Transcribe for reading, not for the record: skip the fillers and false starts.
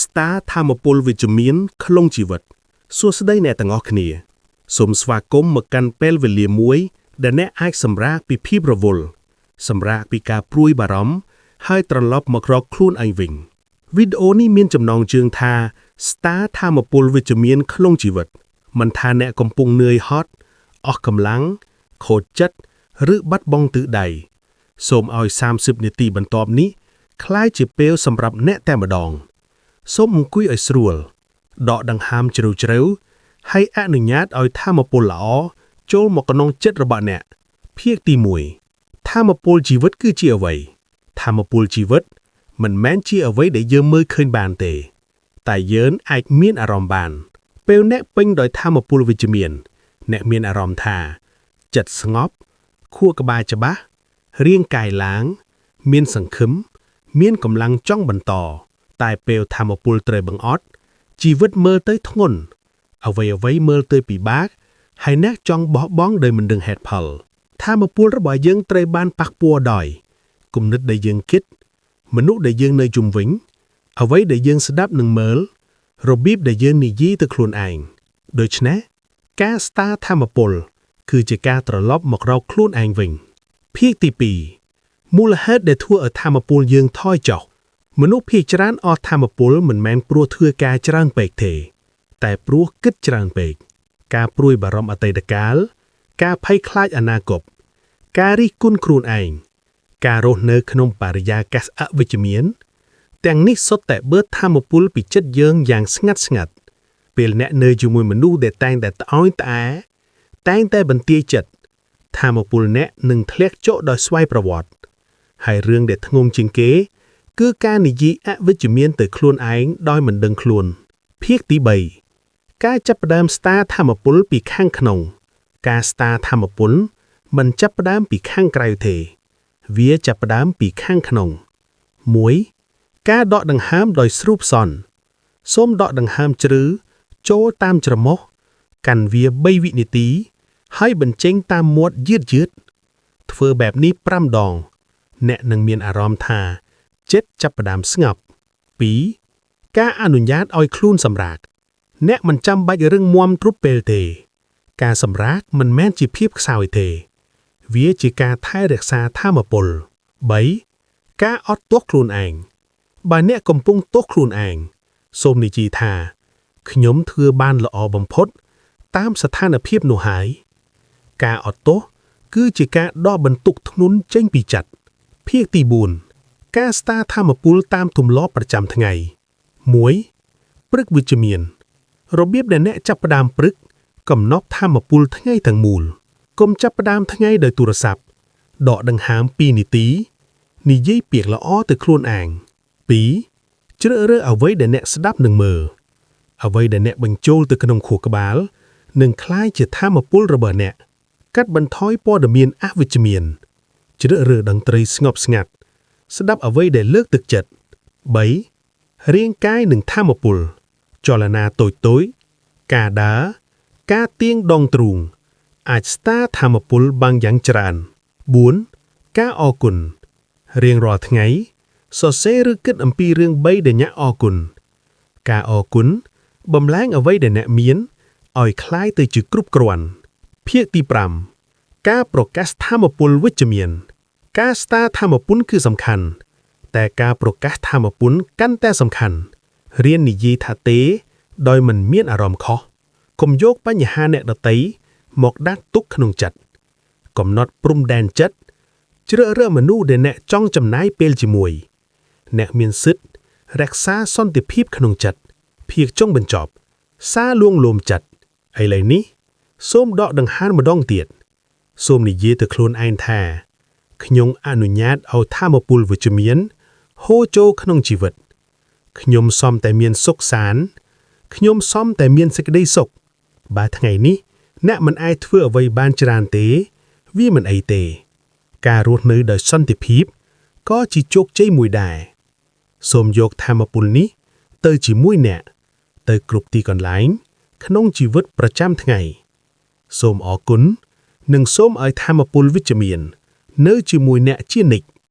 ស្តារថាមពលវិជ្ជមានក្នុងជីវិតសួស្តីអ្នកទាំងអស់គ្នាសូមស្វាគមន៍មកកាន់ពេលវេលាមួយ ដែលអ្នកអាចសម្រាកពីភាពរវល់សម្រាកពីការព្រួយបារម្ភហើយត្រឡប់មករកខ្លួនឯងវិញវីដេអូនេះមានចំណងជើងថាស្តារថាមពលវិជ្ជមានក្នុងជីវិតមិនថាអ្នកកំពុងនឿយហត់អស់កម្លាំងខូចចិត្តឬបាត់បង់ទិសដៅសូមឲ្យ30នាទីបន្ទាប់នេះក្លាយជាពេលសម្រាប់អ្នកតែម្ដង សូមអង្គុយឲ្យស្រួល ដកដង្ហើមជ្រៅជ្រៅហើយអនុញ្ញាតឲ្យថាមពលល្អចូលមកក្នុងចិត្តរបស់អ្នកភាគទី1ថាមពលជីវិតគឺជាអ្វីថាមពលជីវិតមិនមែនជាអ្វីដែលយើងមើលឃើញបានទេ តែយើងអាចមានអារម្មណ៍បាន ពេលអ្នកពេញដោយថាមពលវិជ្ជមាន អ្នកមានអារម្មណ៍ថា ចិត្តស្ងប់ខួរក្បាលច្បាស់រាងកាយឡើង មានសង្ឃឹមមានកម្លាំងចង់បន្ត តែពេលថាមពលត្រូវបង្អត់ជីវិតមើលទៅធ្ងន់អ្វីអ្វីមើលទៅពិបាកហើយអ្នកចង់បោះបង់ដោយមិនដឹងហេតុផល ថាមពលរបស់យើងត្រូវបានប៉ះពាល់ដោយគំនិតដែលយើងគិត មនុស្សដែលយើងនៅជុំវិញ អ្វីដែលយើងស្ដាប់និងមើល របៀបដែលយើងនិយាយទៅខ្លួនឯងដូច្នេះការស្ដារថាមពល គឺជាការត្រឡប់មករកខ្លួនឯងវិញ ភាគទី2មូលហេតុដែលធ្វើឲ្យថាមពលយើងថយចុះមនុស្សភាគច្រើនអស់ថាមពលមិនមែនព្រោះធ្វើការច្រើនពេកទេ តែព្រោះគិតច្រើនពេក ការព្រួយបារម្ភអតីតកាល ការភ័យខ្លាចអនាគតការរិះគន់ខ្លួនឯងការរស់នៅក្នុងបរិយាកាសអវិជ្ជមាន ទាំងនេះសុទ្ធតែបឺតថាមពលពីចិត្តយើងយ៉ាងស្ងាត់ស្ងាត់ពេលអ្នកនៅជាមួយមនុស្សដែលតែងតែត្អូញត្អែតែងតែបន្ទាយចិត្តថាមពលអ្នកនឹងធ្លាក់ចុះដោយស្វ័យប្រវត្តិហើយរឿងដែលធ្ងន់ជាងគេ គឺការនិយាយអវិជ្ជមានទៅខ្លួនឯងដោយមិនដឹងខ្លួន ភាគទី3ការចាប់ផ្ដើមស្ដារថាមពលពីខាងក្នុង ការស្ដារថាមពលមិនចាប់ផ្ដើមពីខាងក្រៅទេ វាចាប់ផ្ដើមពីខាងក្នុង1ការដកដង្ហើមដោយស្រូបសន្នសូមដកដង្ហើមជ្រៅចូលតាមច្រមុះកាន់វា3វិនាទី ហើយបញ្ចេញតាមមាត់យឺតយឺតធ្វើបែបនេះ5ដង អ្នកនឹងមានអារម្មណ៍ថាចិត្តចាប់ផ្ដើមស្ងប់2ការអនុញ្ញាតឲ្យខ្លួនសម្រាក អ្នកមិនចាំបាច់រឹងមាំគ្រប់ពេលទេ ការសម្រាកមិនមែនជាភាពខ្សោយទេ វាជាការថែរក្សាថាមពល3ការអត់ទោសខ្លួនឯងបើអ្នកកំពុងទោសខ្លួនឯងសូមនិយាយថាខ្ញុំធ្វើបានល្អបំផុត តាមស្ថានភាពនោះហើយ ការអត់ទោសគឺជាការដកបន្ទុកធ្ងន់ចេញពីចិត្តភាគទី4ការស្ដារថាមពលតាមទម្លាប់ប្រចាំថ្ងៃ1ព្រឹកវិជ្ជមាន របៀបដែលអ្នកចាប់ផ្ដើមព្រឹកកំណត់ថាមពលថ្ងៃទាំងមូលកុំចាប់ផ្ដើមថ្ងៃដោយទូរស័ព្ទដកដង្ហើម2នាទីនិយាយពាក្យល្អទៅខ្លួនឯង2ជ្រើសរើសអ្វីដែលអ្នកស្ដាប់និងមើលអ្វីដែលអ្នកបញ្ចូលទៅក្នុងខួរក្បាលនឹងក្លាយជាថាមពលរបស់អ្នកកាត់បន្ថយព័ត៌មានអវិជ្ជមានជ្រើសរើសតន្ត្រីស្ងប់ស្ងាត់ស្ដាប់អ្វីដែលលើកទឹកចិត្ត3រាងកាយនិងថាមពល ចលនាតូចៗការដើរការទាញដងទ្រូងអាចស្ដារថាមពលបានយ៉ាងច្រើន4ការអរគុណរៀងរាល់ថ្ងៃសរសេរឬគិតអំពីរឿង3ដែលអ្នកអរគុណការអរគុណបំលែងអ្វីដែលអ្នកមានឲ្យក្លាយទៅជាគ្រប់គ្រាន់ភាគទី5ការប្រកាសថាមពលវិជ្ជមាន ការស្ដារថាមពលគឺសំខាន់ តែការប្រកាសថាមពលកាន់តែសំខាន់រៀននិយាយថាទេ ដោយមិនមានអារម្មណ៍ខុសកុំយកបញ្ហាអ្នកដទៃមកដាក់ទុកក្នុងចិត្តកំណត់ព្រំដែនចិត្តជ្រើសរើសមនុស្សដែលអ្នកចង់ចំណាយពេលជាមួយ អ្នកមានសិទ្ធិរក្សាសន្តិភាពក្នុងចិត្តភាគចុងបញ្ចប់ សារលួងលោមចិត្តឥឡូវនេះសូមដកដង្ហើមម្ដងទៀតសូមនិយាយទៅខ្លួនឯងថាខ្ញុំអនុញ្ញាតឲ្យថាមពលវិជ្ជមានហូរចូលក្នុងជីវិត ខ្ញុំសមតែមានសុខសាន្តខ្ញុំសមតែមានសេចក្តីសុខបើថ្ងៃនេះអ្នកមិនអាចធ្វើអ្វីបានច្រើនទេ វាមិនអីទេ ការរស់នៅដោយសន្តិភាពក៏ជាជោគជ័យមួយដែរសូមយកថាមពលនេះទៅជាមួយអ្នក ទៅគ្រប់ទីកន្លែង ក្នុងជីវិតប្រចាំថ្ងៃ សូមអរគុណនិងសូមឲ្យថាមពលវិជ្ជមាន នៅជាមួយអ្នកជានិច្ច។